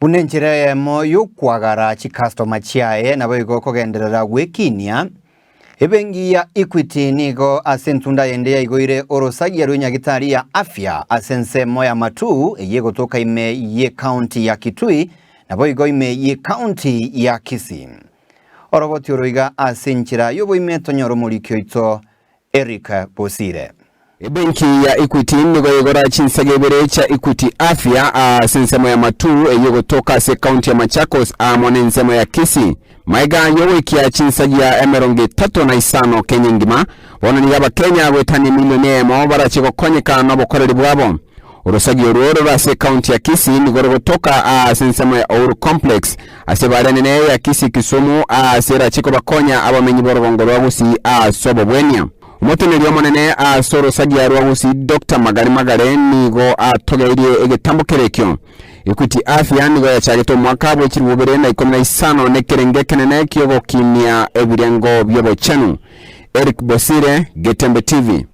Buna enchera eyemo y'okwagara chikastoma chiaye naboigo kogenderera gwekinia, ebenki ya Equity nigo ase entunda yende yaigoire orosagia rw'enyagitari ya afya ase ensemo ya Matuu eyio egotoka ime y'ecounty ya Kitui naboigo ime y'ecounty ya Kisii. Oroboti oro iga ase enchera y'oboime tonyore omoriki oito Eric Bosire. Ebenki ya Equity nigo yaigora chinsaga ibere chia Equity Afya ase ensemo ya Matuu eyio egotoka ase ecounty ya Machakos amo nensemo ya Kisii. Magega yogoikia chinsagia 35 Kenya engima, bono nigo Abakenya goetania emilioni eyemo barache gokonyeka nobokoreri bwabo. Orosagi orwo rore ase ecounty ya Kisii nigo rogotoka ase ensemo ya Ouru Complex ase ebara enene ya Kisii Kisumu ase erache kobakonya abamenyi b'orogongo rwa Gusii ase obobwenia. Omoteneneri omonene ase orosagia rwa Gusii Doctor Magare Magare nigo atogeirie egetambo kere ekio. Equity Afya nigo yachagete omwaka bwe chilifu bibere na ikomi na isano nekerengo ekenene kiogokinia ebirengo bi'obochenu. Eric Bosire, Getembe TV.